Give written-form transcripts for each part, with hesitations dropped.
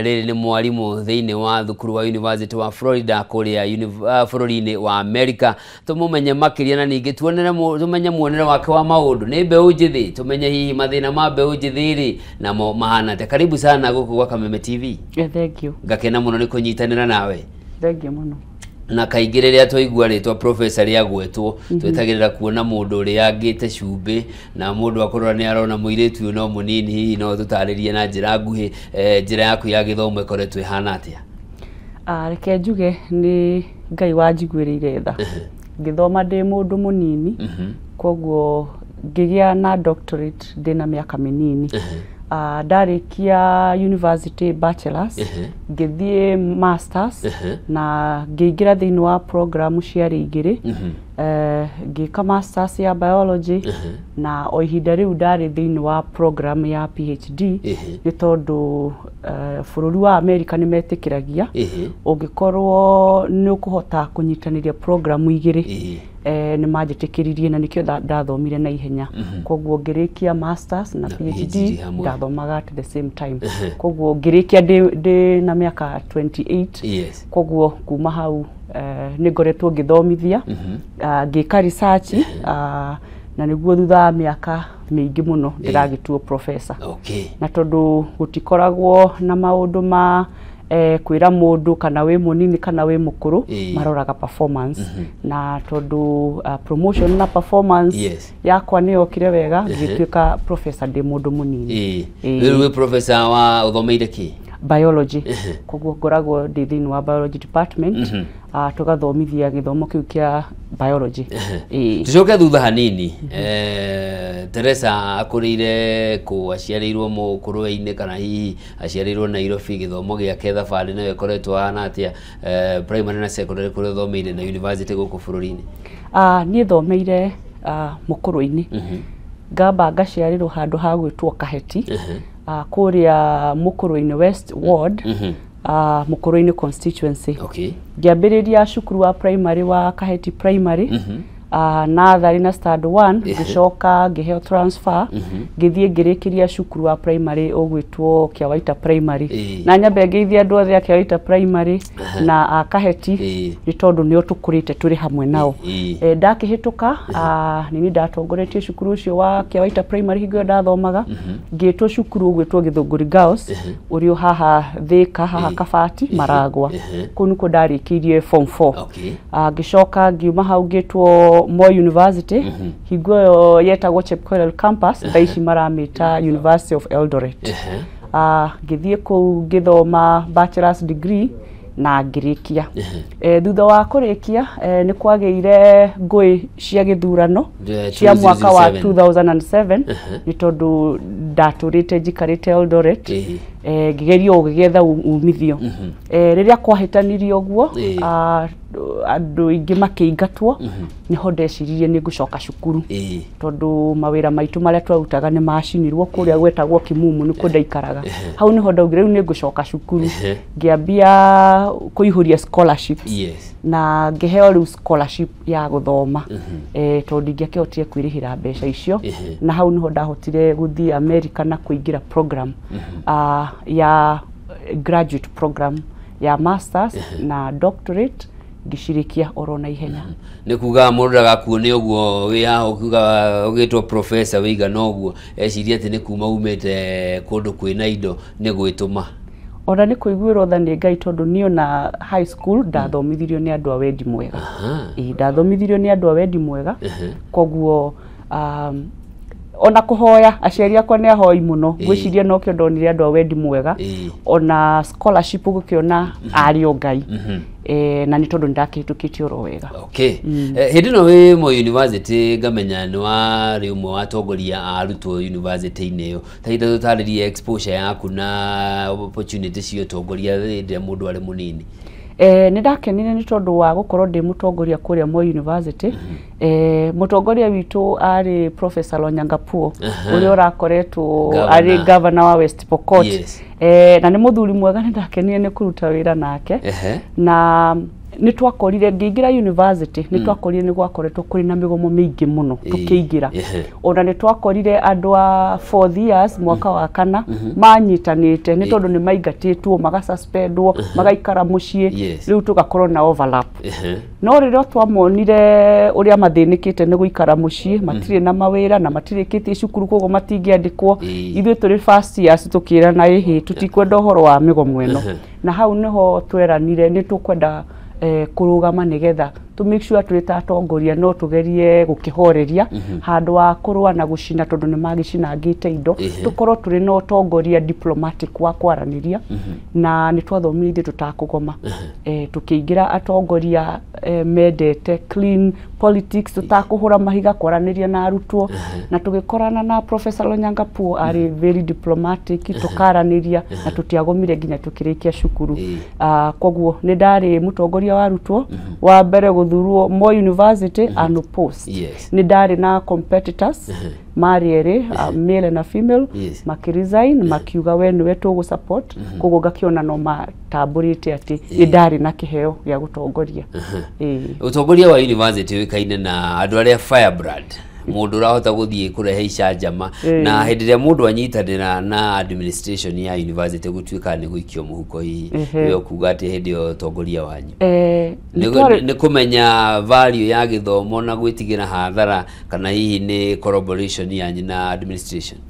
Rĩrĩ nĩ mwarimũ thĩinĩ wa thukuru wa University wa Florida kũrĩa bũrũri-inĩ wa America. Tũmũmenye makĩria na ningĩ tuonere tũmenye muonere wake wa maũndũ nĩ mbeũ njĩthĩ, tũmenye hihi mathĩna ma mbeũ njĩthĩ rĩ namo mahana atĩa. Karibu sana gũkũ gwa Kameme TV. Yeah, thank you. Ngakena mũno nĩ kũnyitanĩra nawe. Thank you mũno. Na kaingĩ rĩrĩa twaigua rĩtwa professor rĩagwetwo, twetagĩrĩra kuona mũndũ ũrĩangĩte cumbĩ na mũndũ akorwo nĩ arona mũirĩtu ũyũ no mũnini. Hihi no tũtarĩrie na njĩra nguhĩ, njĩra yaku ya gĩthomo ĩkoretwo ĩhana atĩa? Reke njuge nĩ Ngai wanjiguĩrĩire tha. Ngĩthoma ndĩ mũndũ mũnini, koguo ngĩgĩa na doctorate ndĩna mĩaka mĩnini. Ndarĩkia university bachelors, ngĩthiĩ masters na ngĩingĩra thĩinĩ wa program ciarĩ igĩrĩ. Ngĩka masters ya biology na o ihinda rĩu ndarĩ thĩinĩ wa program ya PhD, nĩ tondũ bũrũri wa America nĩ metĩkĩragia ũngĩkorwo nĩ ũkũhota kũnyitanĩria program igĩrĩ. Nĩ manjĩtĩkĩririe na nĩkĩo ndathomire na ihenya. Koguo ngĩrĩkia masters na na PhD, PhD hamwe. Ndathomaga at the same time. Koguo ngĩrĩkia ndĩ na mĩaka 28. Koguo kuma hau nĩ ngoretwo ngĩthomithia, ngĩka research, na nĩguo thutha wa mĩaka mĩingĩ mũno ndĩragĩtuo professor. Na tondũ gũtikoragwo na maũndũ ma kwĩra mũndũ kana wĩ mũnini kana wĩ mũkũrũ, maroraga performance, na tondũ promotion na performance yakwa nĩ yokire wega, ngĩtuĩka professor ndĩ mũndũ mũnini. Rĩu wĩ professor wa ũthomeire kĩ? Biology. Koguo ngoragwo ndĩ thĩinĩ wa biology department, tũgathomithia gĩthomo kĩu kĩa biology. Tucoke thutha hanini. Teresa akũrĩire kũ? Aciarĩirwo mũkũrwe-inĩ kana hihi aciarĩirwo Nairobi? Gĩthomo gĩake thabarĩ nayo ĩkoretwo hana atĩa, primary na secondary kũrĩa ũthomeire na university gũkũ bũrũri-inĩ? Niĩ thomeire mũkũrũ-inĩ, ngamba ngaciarĩrwo handũ ha gwĩtwo Kaheti, kũrĩa Mũkũrũ-inĩ West Ward, Mũkũrũ-inĩ constituency. Ngĩambĩrĩria cukuru wa primary wa Kaheti Primary, nursery na standard 1. Ngĩcoka ngĩheo transfer, ngĩthiĩ ngĩrĩkĩria cukuru wa primary ũgwĩtwo Kĩawaita Primary. Na nyambe ngeithia andũ othe a Kĩawaita Primary na a Kaheti, nĩ tondũ nĩo tũkũrĩte tũrĩ hamwe nao. Ndakĩhĩtũka, nĩ niĩ ndatongoretie cukuru ũcio wa Kĩawaita Primary hingo ĩyo ndathomaga, ngĩtwo cukuru ũgwĩtwo Gĩthũngũri Girls ũrĩ o haha Thĩka haha Kabati Maragwa. Kũu nĩkuo ndarĩkĩirie form 4. Ngĩcoka ngiuma hau ngĩtwo Moi University, hingo ĩyo yetagwo Chepkoilel Campus, thaa ici maramĩta University of Eldoret. Ngĩthiĩ kũu ngĩthoma bachelor's degree na ngĩrĩkia. Thutha wa kũrĩkia, nĩ kwagĩire ngũĩ cia gĩthurano cia mwaka wa 2007. 2007. Nĩ tondũ ndatũrĩte njikarĩte Eldoret, ngĩgerio gũgĩetha umithio. Rĩrĩa kwahĩtanirio ũguo, andũ aingĩ makĩingatwo, nĩho ndeciririe nĩ ngũcoka cukuru, tondũ mawĩra maitũ marĩa twarutaga nĩ macinirwo kũrĩa gwetagwo Kimumu, nĩkuo ndaikaraga. Hau nĩho ndaugire rĩu nĩ ngũcoka cukuru. Ngĩambia kũihũria scholarships na ngĩheo rĩu scholarship ya gũthoma, tondũ ndingĩakĩhotire kwĩrĩhĩra mbeca icio. Na hau nĩho ndahotire gũthiĩ America na kũingĩra program ya graduate program ya masters na doctorate, ngĩcirĩkia oro na ihenya. Nĩ kuga mũndũ ndagakuone ũguo wĩ haha ũkiuga ũgĩtwo professor wĩigana ũguo, eciria atĩ nĩ kuma umĩte kũndũ kwĩna indo nĩ gwĩtũma. Ona nĩ kũiguĩrwo tha nĩ Ngai, tondũ niĩ ona high school ndathomithirio nĩ andũ a wendi mwega. Ĩĩ, ndathomithirio nĩ andũ a wendi mwega. Koguo ona kũhoya, aciari akwa nĩ ahoi mũno. Ngwĩciria nokĩo ndonire andũ a wendi mwega. Ona scholarship ũgũkĩona arĩ o Ngai. Na nĩ tondũ nĩndakĩhĩtũkĩtie oro wega. Okay. Hĩndĩ ĩno wĩ Moi University, ngamenya nĩ warĩ ũmwe wa atongoria a arutwo university-inĩ ĩyo. Ta ihinda tũtarĩrie exposure yaku na opportunity cia ũtongoria hĩndĩ ĩrĩa mũndũ arĩ mũnini. Nĩ ndakenire nĩ tondũ wa gũkorwo ndĩ mũtongoria kũrĩa Moi University. Mũtongoria witũ arĩ Professor Lonyangapuo, ũrĩa ũrakoretwo Governor. arĩ governor wa West Pokot. Na nĩ mũthuri mwega, nĩ ndakenire nĩ kũruta wĩra nake. Na Nĩ twakorire ngĩingĩra university, nĩ twakorire nĩ gwakoretwo kũrĩ na mĩgomo mĩingĩ mũno tũkĩingĩra. Ona nĩ twakorire andũ a fourth years, mwaka wa kana, manyitanĩte nĩ tondũ nĩ maingatĩtwo, magasuspendwo, magaikara mũciĩ. Rĩu tũgakorwo na overlap. No rĩrĩa twamonire ũrĩa mathĩnĩkĩte nĩ gũikara mũciĩ, matirĩ na mawĩra na matirĩkĩtie cukuru, koguo matingĩandĩkwo, ithuĩ tũrĩ first years tũkĩrana, ĩhĩ, tũtikwenda ũhoro wa mĩgomo ĩno. Na hau nĩho tweranire nĩ tũkwenda kũrũgama nĩgetha tũ make sure tũrĩ ta atongoria no tũgerie gũkĩhoreria handũ wa kũrũa na gũcina, tondũ nĩ magĩcinangĩte indo. Tũkorwo tũrĩ na ũtongoria diplomatic wa kwaranĩria, na nĩ twathomire ithuĩ tũtakũgoma. Tũkĩingĩra atongoria mendete clean politics, tũtakũhũra mahiga, kwaranĩria na arutwo, na tũgĩkorana na Professor Lonyangapuo, arĩ very diplomatic, tũkaranĩria na tũtiagomire nginya tũkĩrĩkia cukuru. Koguo nĩ ndarĩ mũtongoria wa arutwo wa mbere gũthurwo Moi University unopposed. Nĩ ndarĩ na competitors marĩ erĩ, male na female. Makĩresign, makiuga we nĩwe tũgũ support. Koguo ngakĩona no matambũrĩte atĩ nĩ ndarĩ na kĩheo gĩa gũtongoria. Ĩĩ. Ũtongoria wa university ũĩkaine na andũ arĩa firebrand, mũndũ ũrahota gũthiĩ kũrehe icanjama. Na hĩndĩ ĩrĩa mũndũ anyitanĩra na administration ya university, gũtuĩka nĩ gũikio mũhuko hihi, we ũkuga atĩ hĩndĩ ĩyo ũtongoria wanyu nĩ kũmenya value ya gĩthomo na gwĩtigĩra hathara, kana hihi nĩ collaboration yanyu na administration?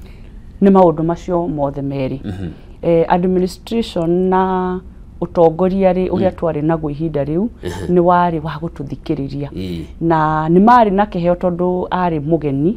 Nĩ maũndũ macio mothe merĩ. Administration na ũtongoria rĩ, ũrĩa twarĩ naguo ihinda rĩu nĩ warĩ wa gũtũthikĩrĩria, na nĩ marĩ na kĩheo tondũ arĩ mũgeni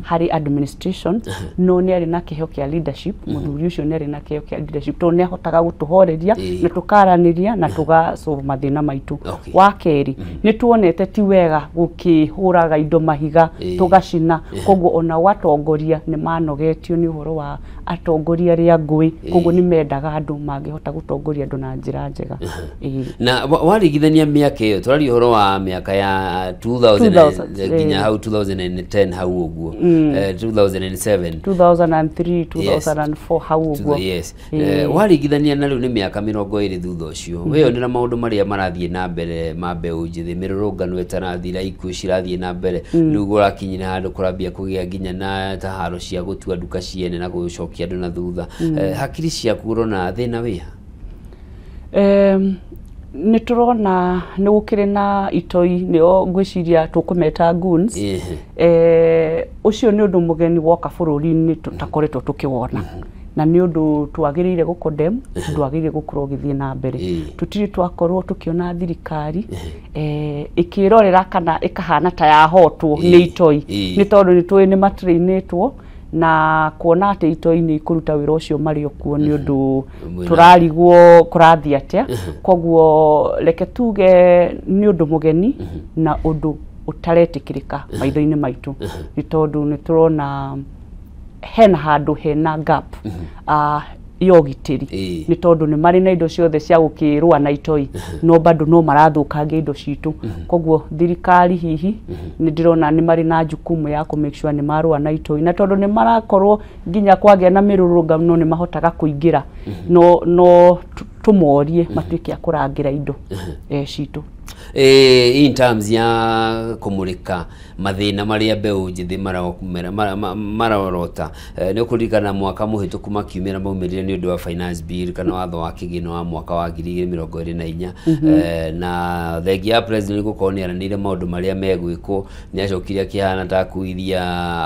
harĩ administration, no nĩ arĩ na kĩheo kĩa leadership. Mũthuri ũcio nĩ arĩ na kĩheo kĩa leadership tondũ nĩ ahotaga gũtũhoreria na tũkaranĩria na tũga solve mathĩna maitũ. Wa kerĩ, nĩ tuonete ti wega gũkĩhũraga indo mahiga, tũgacina. Koguo ona atongoria nĩ manogetio nĩ ũhoro wa atongoria arĩa ngũĩ, koguo nĩ mendaga andũ mangĩhota gũtongoria andũ na njĩra njega. Ĩĩ. Na warigithania mĩaka ĩyo, tũraria ũhoro wa mĩaka ya 2000 2000, nginya hau 2010 hau ũguo, 2007. 2003, 2004 hau ũguo. Yes. Waringithania na rĩu, nĩ mĩaka 20 thutha ũcio, weyonera maũndũ marĩa marathiĩ na mbere ma mbeũ njĩthĩ, mĩrũrũngano ĩtarathira, ikuũ cirathiĩ na mbere, rĩu kũrakinyire handũ kũrambia kũgĩa nginya na taharo cia gũtua nduka ciene na gũcokia andũ na thutha. Hakiri ciaku ũrona thĩna wĩha? Nĩ tũrona nĩ gũkĩrĩ na itoi, nĩo ngwĩciria tũkũmeta goons. Ũcio nĩ ũndũ mũgeni woka bũrũri-inĩ tũtakoretwo tũkĩwona, na nĩ ũndũ twagĩrĩire gũcondemn, ndwagĩrĩire gũkorwo ũgĩthiĩ na mbere. Tũtirĩ twakorwo tũkĩona thirikari ĩkĩrorera kana ĩkahana ta yahotwo nĩ itoi, nĩ tondũ nĩ tũĩ nĩ matrainĩtwo, na kuona atĩ itoi nĩ ikũruta wĩra ũcio marĩ o kuo nĩ ũndũ tũrarigwo kũrathiĩ atĩa. Koguo reke tuge nĩ ũndũ mũgeni na ũndũ ũtaretĩkĩrĩka maitho-inĩ maitũ, nĩ tondũ nĩ tũrona hena handũ hena gap ya ũgitĩri, nĩ tondũ nĩ marĩ na indo ciothe cia gũkĩrũa na itoi, no bado no marathũkangia indo citũ. Koguo thirikari hihi nĩ ndĩrona nĩ marĩ na jukumu ya kũ make sure nĩ marũa na itoi, na tondũ nĩ marakorwo nginya kwagĩa na mĩrũrũngano nĩ mahotaga kũingĩra, no tũmorie matuĩke a kũrangĩra indo citũ. In terms ya kũmũrĩka mathĩna marĩa mbeũ njĩthĩ marorota, nĩ ũkũririkana mwaka mũhĩtũku makiumĩra maumĩrire nĩ ũndũ wa finance bill, kana watho wa kĩgĩna wa mwaka wa 2024, na thengia ya president gũkorwo nĩ aranĩire maũndũ marĩa megwĩkwo, nĩ acokire akĩhana ta akuithia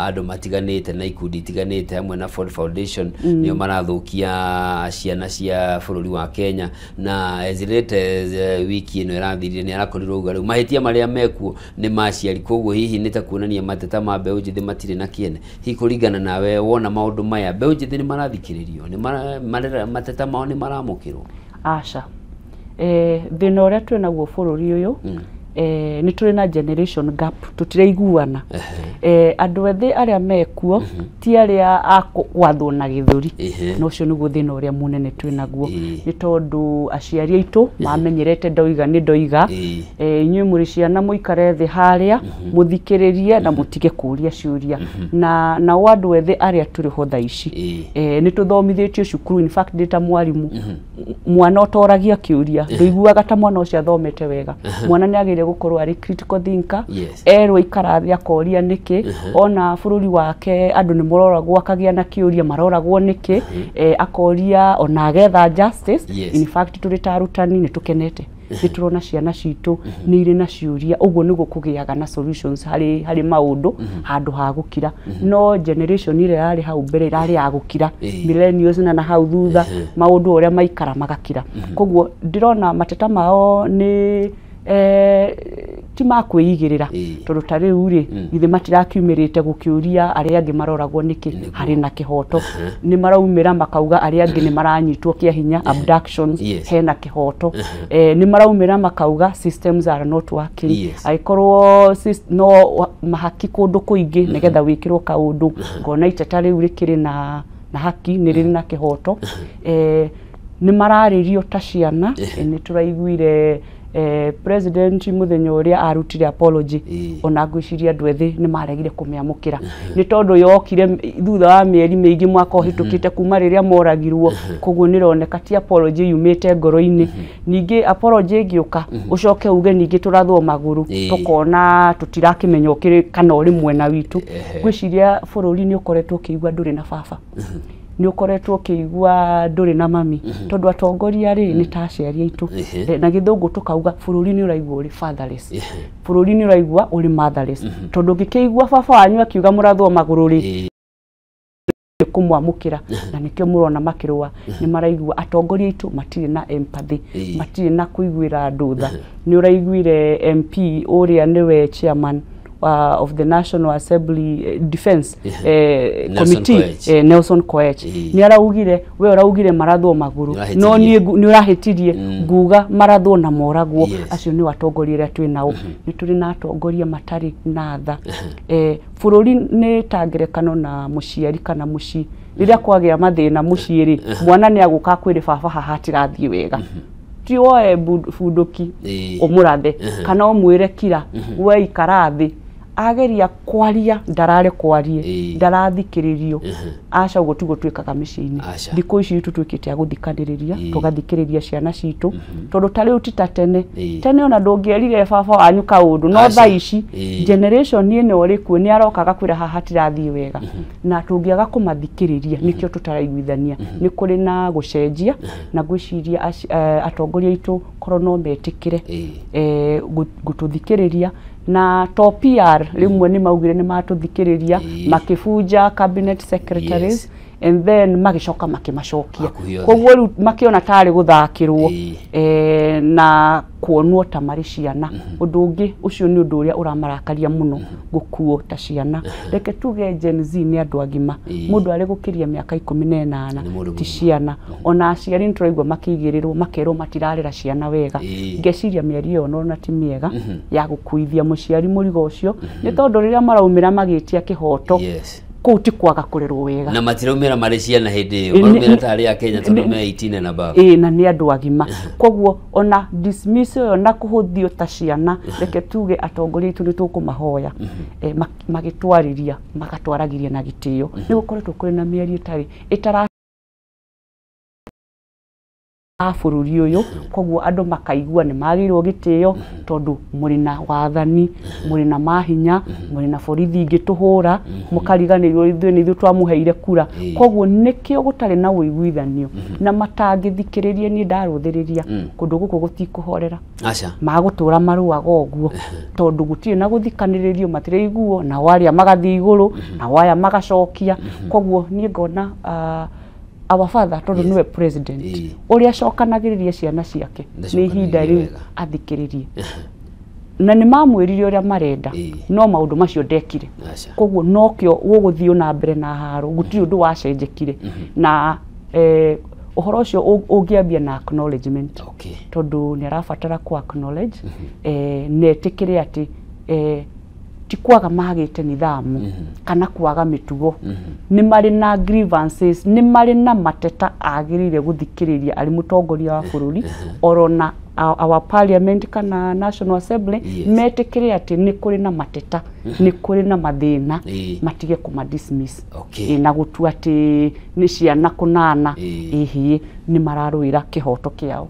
andũ matiganĩte na ikundi itiganĩte hamwe na Ford Foundation, nĩo marathũkia ciana cia bũrũri wa Kenya. Na as late as wiki ĩno ĩrathirire, nĩ arakorirwo auga rĩu mahĩtia marĩa mekuo nĩ ma aciari. Koguo hihi nĩ ta kuonania mateta ma mbeũ njĩthĩ matirĩ na kĩene. Hihi kũringana nawe, wona maũndũ maya, mbeũ njĩthĩ nĩ marathikĩrĩrio, nĩ mateta mao nĩ maramũkĩrwo? Aca. Thĩna ũrĩa twĩ naguo bũrũri ũyũ, Nĩ tũrĩ na generation gap, tũtiraiguana. Andũ ethĩ arĩa mekuo ti arĩa a gwathwo na gĩthũri. Na ũcio nĩguo thĩna ũrĩa mũnene twĩ naguo, nĩ tondũ aciari aitũ mamenyerete ndoiga nĩ ndoiga. Inyuĩ mũrĩ ciana, mũikare thĩ harĩa mũthikĩrĩrie na mũtige kũria ciũria. Na nao andũ ethĩ arĩa tũrĩ ho thaa ici, nĩ tũthomithĩtio cukuru. In fact, ndĩ ta mwarimũ, mwana ũtoragia kĩũria ndũiguaga ta mwana ũcio athomete wega. Mwana nĩ agĩrĩire gũkorwo arĩ critical thinker. Erwo ikara thĩ akoria nĩkĩ. Ona bũrũri wake andũ nĩ maroragwo, akagĩa na kĩũria, maroragwo nĩkĩ? Akoria ona agetha justice. In fact, tũrĩ ta arutani nĩ tũkenete, nĩ tũrona ciana citũ nĩ irĩ na ciũria. Ũguo nĩguo kũgĩaga na solutions harĩ maũndũ handũ ha gũkira. No generation ĩrĩa yarĩ hau mbere ĩrarĩ ya gũkira, millennials na hau thutha, maũndũ ũrĩa maikara magakira. Koguo ndĩrona mateta mao nĩ ti ma kwĩigĩrĩra, tondũ ta rĩu rĩ, githĩ matirakiumĩrĩte gũkĩũria arĩa angĩ maroragwo nĩkĩ? Harĩ na kĩhoto. Nĩ maraumĩra makauga arĩa angĩ nĩ maranyitwo kĩa hinya, abductions, hena kĩhoto. Nĩ maraumĩra makauga systems are not working. Angĩkorwo no mahaki kũndũ kũingĩ nĩgetha wĩkĩrwo kaũndũ, ngona iteta rĩu rĩkĩrĩ na haki, nĩ rĩrĩ na kĩhoto. Nĩ mararĩrio ta ciana. Nĩ tũraiguire president mũthenya ũrĩa arutire apology, ona ngwĩciria andũ ethĩ nĩ maregire kũmĩamũkĩra, nĩ tondũ yokire thutha wa mĩeri mĩingĩ, mwaka ũhĩtũkĩte kuma rĩrĩa moragirwo. Koguo nĩ ĩroneka ti apology yumĩte ngoro-inĩ. Ningĩ apology ĩngĩũka ũcoke uge ningĩ tũrathwo magũrũ, tũkona tũtirakĩmenya ũkĩrĩ kana ũrĩ mwena witũ. Ngwĩciria bũrũri nĩ ũkoretwo ũkĩigua ndũrĩ na baba, nĩ ũkoretwo ũkĩigua ndũrĩ na mami, tondũ atongoria rĩ nĩ ta aciari aitũ. Na gĩthũngũ tũkauga bũrũri nĩ ũraigua ũrĩ fatherless, bũrũri nĩ ũraigua ũrĩ motherless, tondũ ũngĩkĩigua baba wanyu akiuga mũrathwo magũrũ rĩ, kũmwamũkĩra. Na nĩkĩo mũrona makĩrũa, nĩ maraigua atongoria aitũ matirĩ na empathy, matirĩ na kũiguĩra andũ tha. Nĩ ũraiguire MP ũrĩa nĩwe chairman of the National Assembly Defense Nelson Committee, Koech. Nelson Koech, nĩ araugire, we ũraugire marathwo magũrũ, Nĩũrahĩtirie. no niĩ nĩ ũrahĩtirie, nguga marathwo na moragwo. Acio nĩo atongoria arĩa twĩ nao. Nĩ tũrĩ na atongoria matarĩ na tha. Bũrũri nĩ ta ngerekano na mũciari kana mũciĩ. Rĩrĩa kwagĩa mathĩna mũciĩ rĩ, mwana nĩ agũka akwĩre, "Baba, haha hatirathiĩ wega." Ti woe bunduki ũmũrathe kana ũmwĩre, "Kira, we ikara thĩ." Ageria kwaria, ndarare kwarie, ndarathikĩrĩrio. Aca, ũguo tiguo twĩkaga mĩciĩ-inĩ. Aca. Thikũ ici tũtuĩkĩte a gũthikanĩrĩria, tũgathikĩrĩria ciana citũ, tondũ ta rĩu ti ta tene. Tene ona ndũngĩerire baba wanyu kaũndũ, no Aca. thaa ici generation ĩno ĩrĩ kuo nĩ aroka agakwĩra haha hatirathiĩ wega, na tũngĩaga kũmathikĩrĩria, nĩkĩo tũtaraiguithania. Nĩ kũrĩ na gũcenjia, na ngwĩciria atongoria aitũ korwo no metĩkĩre gũtũthikĩrĩria na to PR. Rĩmwe nĩ maugire nĩ matũthikĩrĩria, makĩbunja cabinet secretaries, and then magĩcoka makĩmacokia. Hakuhĩ othe. Koguo rĩu makĩona tarĩ gũthakĩrwo na kuonwo ta marĩ ciana. Ũndũ ũngĩ ũcio nĩ ũndũ ũrĩa ũramarakaria mũno, gũkuo ta ciana. Reke tuge Gen Z nĩ andũ agima. Mũndũ arĩ gũkĩria mĩaka 18 Nĩ mũndũ ti mũgima. ciana. Ona aciari nĩ tũraigua makĩigĩrĩrwo, makerwo matirarera ciana wega. Ngeciria mĩario ĩyo nona ti mĩega ya gũkuithia mũciari mũrigo ũcio, nĩ tondũ rĩrĩa maraumĩra magĩtia kĩhoto, kũu ti kwaga kũrerwo wega. Na matiraumĩra marĩ ciana hĩndĩ ĩyo, maraumĩra tarĩ a Kenya tondũ me 18 and above. Ĩĩ, na nĩ andũ agima. Koguo ona dismiss ĩyo na kũhũthio ta ciana, reke tuge atongoria aitũ nĩ tũkũmahoya, magĩtwarĩria magatwaragĩria na gĩtĩo. Nĩ gũkoretwo kũrĩ na mĩario ĩtarĩ ĩtara a bũrũri ũyũ. Koguo andũ makaigua nĩ magĩrĩirwo gĩtĩo, tondũ mũrĩ na wathani, mũrĩ na mahinya, mũrĩ na borithi ingĩtũhũra, mũkariganĩrwo ithuĩ nĩ ithuĩ twamũheire kura. Koguo nĩkĩo gũtarĩ na ũiguithanio na matangĩthikĩrĩria. Niĩ ndarũthĩrĩria kũndũ gũkũ gũtikũhorera. Aca. Magũtũra marũaga ũguo, tondũ gũtirĩ na gũthikanĩrĩrio, matiraiguo, nao arĩa magathiĩ igũrũ, nao aya magacokia. Koguo niĩ ngona our father, tondũ nĩwe president, ũrĩa acokanagĩrĩria ciana ciake, nĩ ihinda Ndacokanĩrĩria rĩu wega. athikĩrĩrie. Na nĩ mamwĩrire ũrĩa marenda, no maũndũ macio ndekire. Aca. Koguo nokĩo gũgũthiĩ na mbere na haro, gũtirĩ ũndũ wacenjekire. Na Ũhoro ũcio ũngĩambia na acknowledgement, tondũ nĩ arabatara ku acknowledge, na etĩkĩre atĩ ti kwaga magĩte nithamu kana kwaga mĩtugo, nĩ marĩ na grievances, nĩ marĩ na mateta agĩrĩire gũthikĩrĩria arĩ mũtongoria wa bũrũri, oro na our parliament kana National Assembly, metĩkĩre atĩ nĩ kũrĩ na mateta, nĩ kũrĩ na mathĩna, matige kũma dismiss na gũtua atĩ nĩ ciana kũnana, ĩhĩ nĩ mararũĩra kĩhoto kĩao.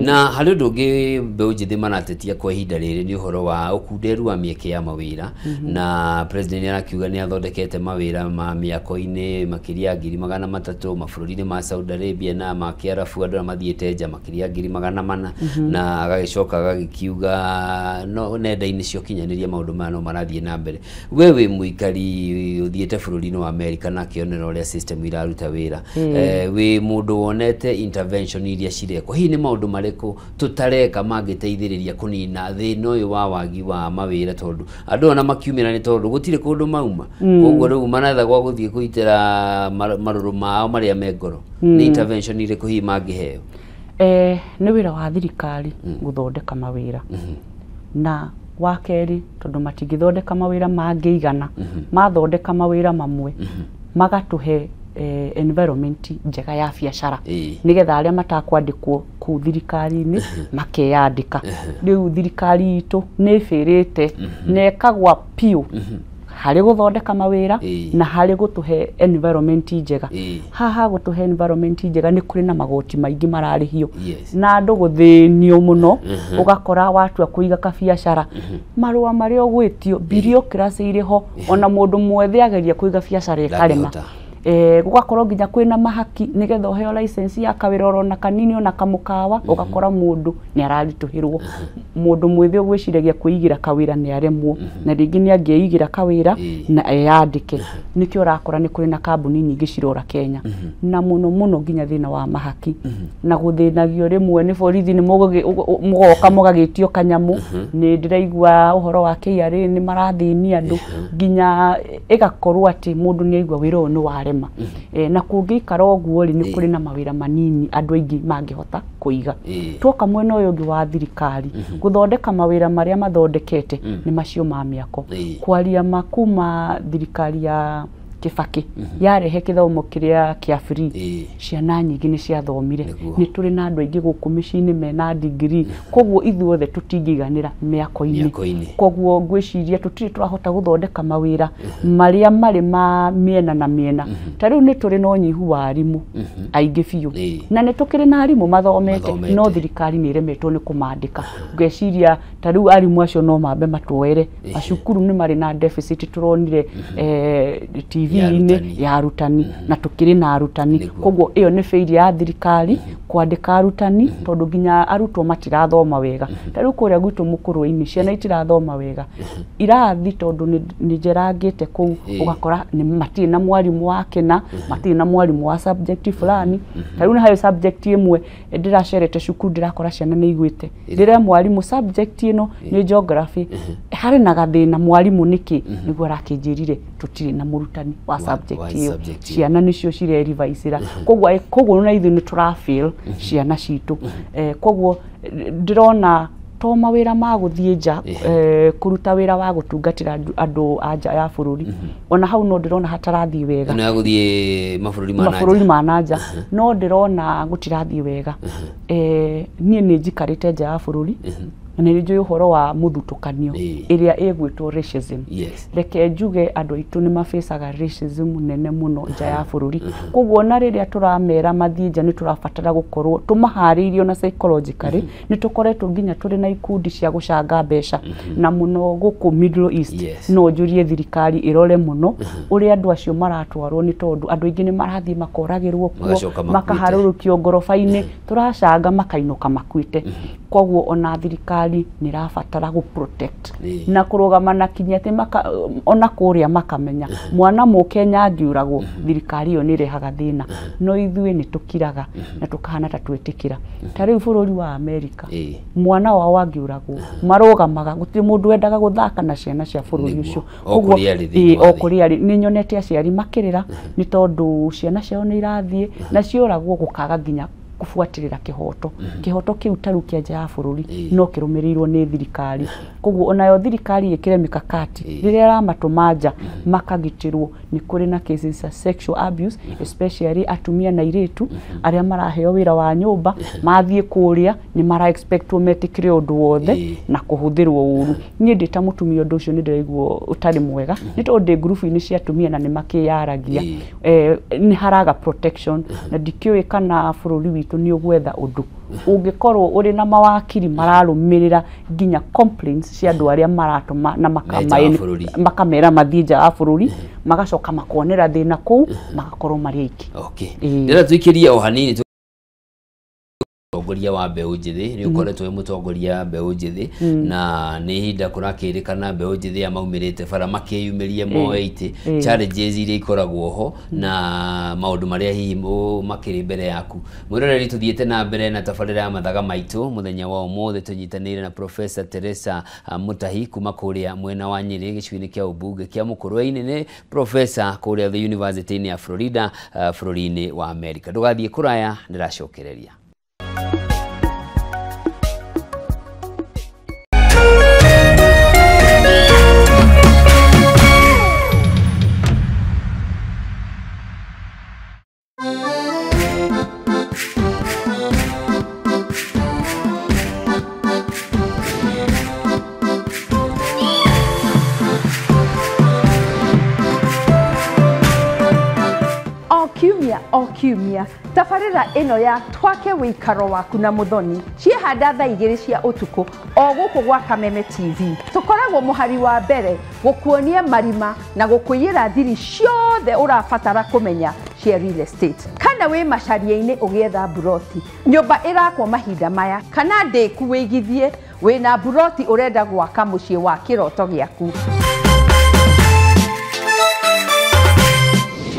Na harĩ ũndũ ũngĩ mbeũ njĩthĩ maratetia kwa ihinda rĩrĩ nĩ ũhoro wa ũkunderu wa mĩeke ya mawĩra, na president nĩ arakiuga nĩ athondekete mawĩra ma mĩako-inĩ makĩria ya 300,000 mabũrũri-inĩ ma Saudi Arabia na ma Kĩarabu, andũ arĩa mathiĩte nja makĩria ya 400,000, na agagĩcoka agagĩkiuga no nenda-inĩ cia ũkinyanĩria maũndũ maya no marathiĩ na mbere. We wĩ mũikari ũthiĩte bũrũri-inĩ wa America na akĩonera ũrĩa system iraruta wĩra, wĩ mũndũ wonete intervention iria cirekwo, hihi nĩ maũndũ marĩkũ tũtareka mangĩteithĩrĩria kũnina thĩna ũyũ wa wagi wa mawĩra, tondũ andũ ona makiumĩra nĩ tondũ gũtirĩ kũndũ mauma, koguo rĩu maretha gwa gũthiĩ kũitĩra marũrũ mao marĩa me ngoro, nĩ intervention irĩkũ hihi mangĩheo? Nĩ wĩra wa thirikari gũthondeka mawĩra, na wa kerĩ tondũ matingĩthondeka mawĩra mangĩigana, mathondeka mawĩra mamwe magatũhe environment njega ya biacara, nĩgetha arĩa matakwandĩkwo kũu thirikari-inĩ makeyandĩka. Rĩu thirikari itũ nĩ ĩbĩrĩte na ĩkagwa piũ harĩ gũthondeka mawĩra na harĩ gũtũhe environment njega. Haha gũtũhe environment njega nĩ kũrĩ na magoti maingĩ mararĩhio na andũ gũthĩnio mũno, ũgakora watua kũiga kabiacara marũa marĩa ũgwĩtio bureaucracy irĩ ho, ona mũndũ mwethĩ ageria kũiga biacara ĩkarema. Gũgakorwo nginya kwĩna mahaki nĩgetha ũheo license ya kawĩra orona kanini ona kamũkawa, ũgakora mũndũ nĩ araritũhĩrwo. Mũndũ mwĩthĩ ũgwĩciragia kwĩigĩra kawĩra nĩ aremwo, na rĩngĩ nĩ angĩigĩra kawĩra na eyandĩke. Nĩkĩo ũrakora nĩ kũrĩ na kambuni nyingĩ cirora Kenya, na mũno mũno nginya thĩna wa mahaki na gũthĩnagio rĩmwe nĩ borithi, nĩ mũgoka mũgagĩtio kanyamũ. Nĩ ndĩraigua ũhoro wa KRA nĩ marathĩnia andũ, nginya ĩgakorwo atĩ mũndũ nĩ aigua wĩra ũyũ nĩ warema. Na kũngĩikara ũguo rĩ, nĩ kũrĩ na mawĩra manini andũ aingĩ mangĩhota kũiga. Tuoka mwena ũyũ ũngĩ wa thirikari gũthondeka mawĩra marĩa mathondekete nĩ macio ma mĩako. Kwaria ma kuma thirikari ya Kibaki yarehe kĩthomo kĩrĩa kĩa free, ciana nyingĩ nĩ ciathomire, nĩ tũrĩ na andũ aingĩ gũkũ mĩciĩ-inĩ mena degree, koguo ithuothe tũtingĩiganĩra mĩako-inĩ. Koguo ngwĩciria tũtirĩ tũrahota gũthondeka mawĩra marĩa marĩ ma mĩena na mĩena. Ta rĩu nĩ tũrĩ na ũnyihu wa arimũ aingĩ biũ, na nĩ tũkĩrĩ na arimũ mathomete, no thirikari nĩ ĩremetwo nĩ kũmandĩka. Ngwĩciria ta rĩu arimũ acio no mambe matuoere macukuru, nĩ marĩ na deficit tũronire TV-inĩ ya arutani, na tũkĩrĩ na arutani, koguo ĩyo nĩ failure ya thirikari kwandĩka arutani, tondũ nginya arutwo matirathoma wega. Ta rĩu kũrĩa gwitũ mũkũrwe-inĩ ciana itirathoma wega irathi, tondũ nĩ njerangĩte kũu, ũgakora matirĩ na mwarimũ wa kĩna, matirĩ na mwarimũ wa subject fulani. Ta rĩu nĩ harĩ subject ĩmwe ndĩracerete cukuru ndĩrakora ciana nĩ igwĩte, ndĩre mwarimũ subject ĩno nĩ geography, harĩ na gathĩna mwarimũ nĩkĩ, nĩguo arakĩnjĩrire tũtirĩ na mũrutani wa subject ĩyo, ciana nĩcio cirerivaicĩra. Koguo na ithuĩ nĩ tũrafail ciana citũ. Koguo ndĩrona to mawĩra ma gũthiĩ nja, kũruta wĩra wa gũtungatĩra andũ a nja ya bũrũri, ona hau no ndĩrona hatarathiĩ wega. Na gũthiĩ mabũrũri ma na nja, no ndĩrona gũtirathiĩ wega. Niĩ nĩ njikarĩte nja ya bũrũri, na nĩ njũĩ ũhoro wa mũthutũkanio ĩrĩa ĩgwĩtwo racism. Reke njuge andũ aitũ nĩ mabacaga racism nene mũno nja ya bũrũri, koguo ona rĩrĩa tũramera mathiĩ nja nĩ tũrabatara gũkorwo tũmaharĩirio na psychologically. Nĩ tũkoretwo nginya tũrĩ na ikundi cia gũcanga mbeca, na mũno gũkũ Middle East. No njũrie thirikari ĩrore mũno ũrĩa andũ acio maratwarwo, nĩ tondũ andũ aingĩ nĩ marathiĩ makoragĩrwo kuo, makaharũrũkio ngoroba-inĩ, tũracanga makainũka makuĩte. Koguo ona thirikari Thirikari nĩ ĩrabatara gũ protect na kũrũgama na kinya atĩ ona kũrĩa makamenya mwana mũkenya angĩũragwo thirikari ĩyo nĩ ĩrehaga thĩna. No ithuĩ nĩ tũkiraga na tũkahana ta twĩtĩkĩra. Ta rĩu bũrũri wa Amerika, mwana wao angĩũragwo marũgamaga, gũtirĩ mũndũ wendaga gũthaka na ciana cia bũrũri ũcio. O kũrĩa arĩ nĩ nyonete aciari makĩrĩra nĩ tondũ ciana ciao nĩ irathiĩ na cioragwo, gũkaga nginya kubuatĩrĩra kĩhoto. Kĩhoto kĩu ta rĩu kĩa nja ya bũrũri no kĩrũmĩrĩirwo nĩ thirikari. Koguo onayo thirikari ĩkĩre mikakati rĩrĩa ĩramatũma nja makagitĩrwo. Nĩ kũrĩ na cases cia sexual abuse, especially atumia na airĩtu arĩa maraheo wĩra wa nyũmba, mathiĩ kũrĩa nĩ mara expectwo metĩkĩre ũndũ wothe na kũhũthĩrwo ũru. Niĩ ndĩ ta mũtumia ũndũ ũcio nĩ ndĩraigua ũtarĩ mwega, nĩ tondũ ndĩ ngurubu-inĩ cia atumia na nĩ makĩyaragia. Nĩ haraga protection na ndikĩũĩ kana bũrũri witũ nĩ ũgwetha ũndũ ũngĩkorwo ũrĩ na mawakiri mararũmĩrĩra nginya complaints cia andũ arĩa maratũma na makamera mathiĩ nja wa bũrũri, magacoka makonera thĩna kũu, magakorwo marĩ aingĩ. Okay, ndĩrenda tũikĩrie o hanini mũtongoria wa mbeũ njĩthĩ. Nĩ ũkoretwo wĩ mũtongoria wa mbeũ njĩthĩ na nĩ ihinda kũrakĩrĩkana mbeũ njĩthĩ aya maumĩrĩte bara makĩyumĩrie moe itĩ, challenges iria ikoragwo ho na maũndũ marĩa hihi makĩrĩ mbere yaku. Mwĩroreri, tũthiĩte na mbere na tabarĩra ya mathaga maitũ mũthenya wa ũmũthĩ, tũnyitanĩire na Professor Teresa Mutahi kuma kũrĩa mwena wa Nyĩrĩ gĩcigo-inĩ kĩa ũmbunge kĩa Mũkũrwe-inĩ. Nĩ professor kũrĩa the University ya Florida bũrũri-inĩ wa America. Ndũgathiĩ kũraya, ndĩracokereria. O kiumia tabarĩra ĩno ya Twake Wĩikaro Waku na Mũthoni ciehanda thaa 2 cia ũtukũ o gũkũ gwa Kameme TV. Tũkoragwo mũhari wa mbere gũkuonia marima na gũkũiyĩra thiri ciothe ũrabatara kũmenya cia real estate. Kana wĩ macaria-inĩ ũgĩetha mburoti, nyũmba ĩrakwo mahinda maya, kana ndĩku wĩigithie wĩna mburoti ũrenda gwaka mũciĩ wa kĩroto gĩaku.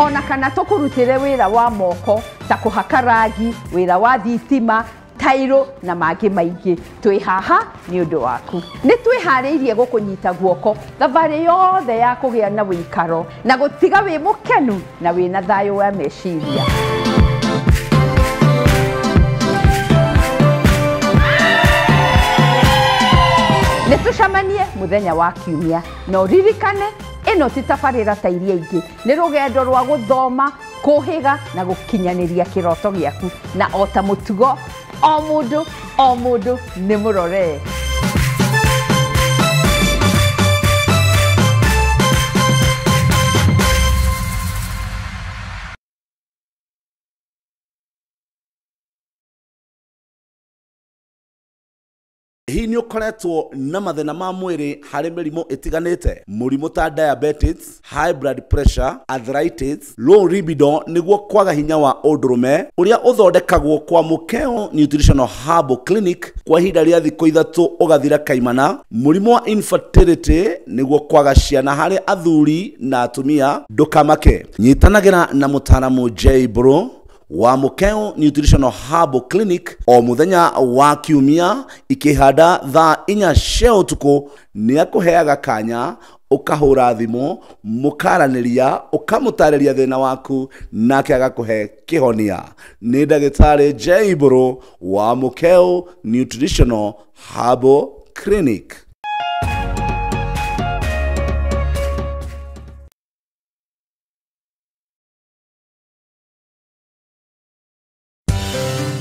Ona kana tũkũrutĩre wĩra wa moko ta kũhaka rangi, wĩra wa thitima, tairo na mangĩ maingĩ. Twĩ haha nĩ ũndũ waku. Nĩ twĩharĩirie gũkũnyita guoko thabarĩ yothe ya kũgĩa na wĩikaro na gũtiga wĩ mũkenu na wĩna thayũ wa meciria. Nĩ tũcemanie mũthenya wa kiumia, na ũririkane ĩno ti tabarĩra ta iria ingĩ, nĩ rũgendo rwa gũthoma, kũhĩga na gũkinyanĩria kĩroto gĩaku. Na o ta mũtugo, o mũndũ o mũndũ nĩ mũrore. Hihi nĩ ũkoretwo na mathĩna ma mwĩrĩ harĩ mĩrimũ ĩtiganĩte, mũrimũ ta diabetes, high blood pressure, arthritis, low libido nĩguo kwaga hinya wa ũndũrũme ũrĩa ũthondekagwo kwa Mũkeo Nutritional Herbal Clinic kwa ihinda rĩa thikũ 3 ũgathira kaimana, mũrimũ wa infertility nĩguo kwaga ciana harĩ athuri na atumia. Ndũkamake, nyitanagĩra na mũtaaramu J Bro wa Mũkeo Nutritional Herbal Clinic o mũthenya wa kiumia ikĩhanda thaa 4 cia ũtukũ. Nĩ akũheaga kanya ũkahũra thimũ mũkaranĩria, ũkamũtarĩria thĩna waku nake agakũhe kĩhonia. Nĩ ndagĩtarĩ J Bro wa Mũkeo Nutritional Herbal Clinic.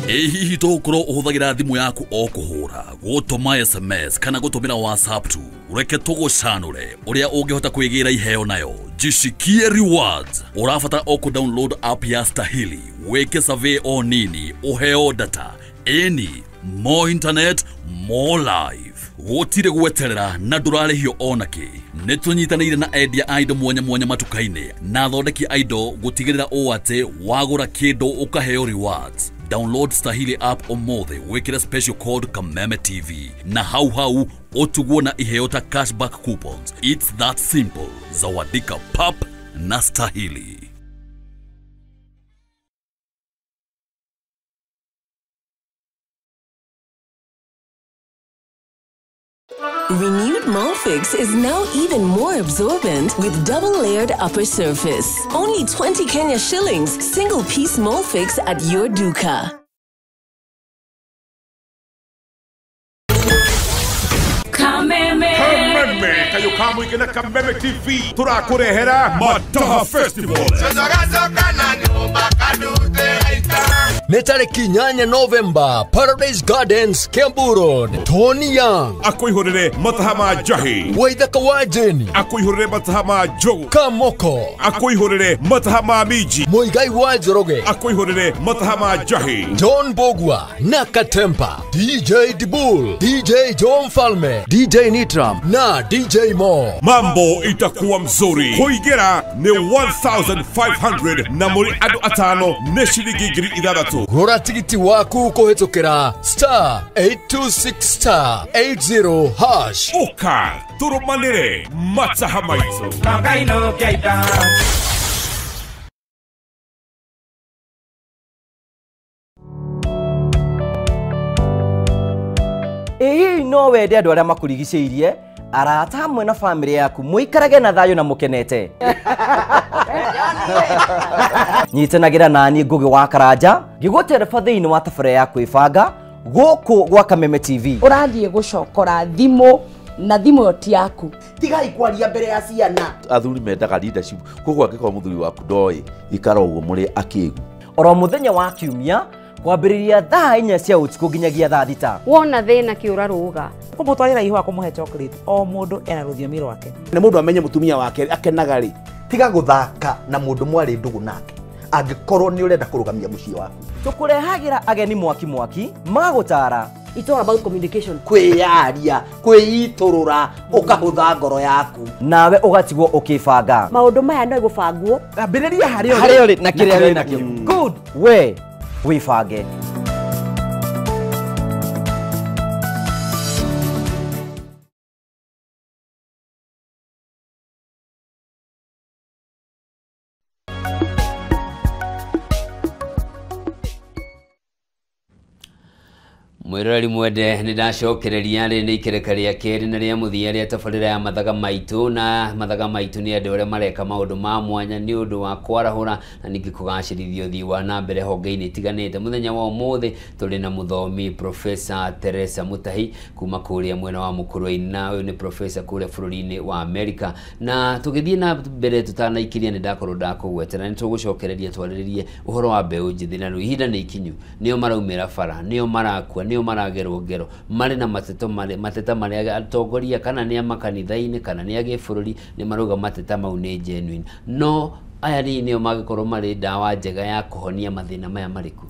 Ĩ hihi tũgũkorwo ũhũthagĩra thimũ yaku o kũhũra, gũtũma SMS kana gũtũmĩra WhatsApp tu? Reke tũgũcanũre ũrĩa ũngĩhota kwĩgĩra iheo nayo. Jishikie Rewards. Ũrabatara o kũ download app ya Stahili, wĩke survey o nini, ũheo data. Ĩni, more internet, more life. Gũtirĩ gweterera na ndũrarĩhio onakĩ. Nĩ tũnyitanĩire na endia a indo mwanya mwanya matuka-inĩ na athondeki a indo gũtigĩrĩra ũũ atĩ wagũra kĩndũ ũkaheo rewards. Download Stahili app ũmũthĩ wĩkĩre special code Kameme TV na hau hau ũtugwo na iheo ta cashback coupons. It's that simple. Zawadika pap na Stahili. Renewed Molfix is now even more absorbent with double-layered upper surface. Only 20 Kenya shillings, single-piece Molfix at your duka. Kameme! Kameme! Kayo kamwe na Kameme TV. Turakurehera Mataha Festival. Nĩ tarĩki 8 November, Paradise Gardens, Kiambu Road. Tony Young akwĩhũrĩre mataha ma njahi, Waithaka wa Jeni akwĩhũrĩre mataha ma njogu, Kamoko akwĩhũrĩre mataha ma minji, Muigai wa Njoroge akwĩhũrĩre mataha ma njahi, John Bogwa na Katempa, DJ Dibul, DJ John Falme, DJ Nitram na DJ Mo. Mambo itakuwa mzuri. Kũingĩra nĩ 1500 na mũrĩ andũ atano nĩ ciringi 6000. Gũra tigiti waku kũhĩtũkĩra star 826 star 80 hash. Ũka tũrũmanĩre mataha maitũ. Ĩĩ no wende andũ arĩa makũrigicĩirie, arata hamwe na famĩlĩ yaku mũikarage na thayũ na mũkenete. Nyitanagĩra nani Ngugi wa Karanja ngĩgũtereba thĩinĩ wa tabarĩra ya kwĩbanga gũkũ gwa Kameme TV. Ũrathiĩ gũcokora thimũ na thimũ ĩyo ti yaku. Tigai kwaria mbere ya ciana. Athuri mendaga leadership, koguo angĩkorwo mũthuri waku ndoĩ ikara ũguo mũrĩ akĩgu. Oro mũthenya wa kiumia kwambĩrĩria thaa 4 cia ũtukũ nginyagia thaa 6. Wona thĩna kĩũra rũga kũmũtwarĩra ihũa kũmũhe chocolate, o mũndũ ena rũthiomi rwake. Nĩ mũndũ amenye mũtumia wake akenaga rĩ. Tiga gũthaka na mũndũ mwarĩ ndũgũ nake angĩkorwo nĩ ũrenda kũrũgamia mũciĩ waku. Tũkũrehagĩra ageni mwaki mwaki magũtara. It's all about communication. Kwĩyaria, kwĩitũrũra, ũkahũtha ngoro yaku. Nawe ũgatigwo ũkĩbanga. Maũndũ maya no gũbangwo. Ambĩrĩria harĩa ũrĩ na kĩrĩa wĩ nakĩo. Good. We wĩbange. Mwiroreri mwende nĩ ndacokereria rĩ nĩ ikereka rĩa kerĩ na rĩa mũthia rĩa tabarĩra ya mathaga maitũ, na mathaga maitũ nĩ andũ arĩa mareka maũndũ ma mwanya nĩ ũndũ wa kwarahũra na ningĩ kũgacĩrithia ũthii wa na mbere honge-inĩ itiganĩte. Mũthenya wa ũmũthĩ tũrĩ na mũthomi Professor Teresa Mutahi kuma kũrĩa mwena wa Mũkũrwe-inĩ, na ũyũ nĩ professor kũrĩa bũrũri-inĩ wa America. Na tũgĩthiĩ na mbere tũtanaikĩria nĩ ndakorwo ndakũgwetera nĩ tũgũcokereria twarĩrĩrie ũhoro wa mbeũ njĩthĩ, na rĩu ihinda nĩ ikinyu, nĩo maraumĩra bara, nĩo marakua, nĩo maragerwo ngero, marĩ na mateta marĩa atongoria kana nĩ a makanitha-inĩ kana nĩ a gĩbũrũri nĩ marauga mateta mau nĩ genuine. No aya rĩ nĩo mangĩkorwo marĩ ndawa njega ya kũhonia mathĩna maya marĩkũ?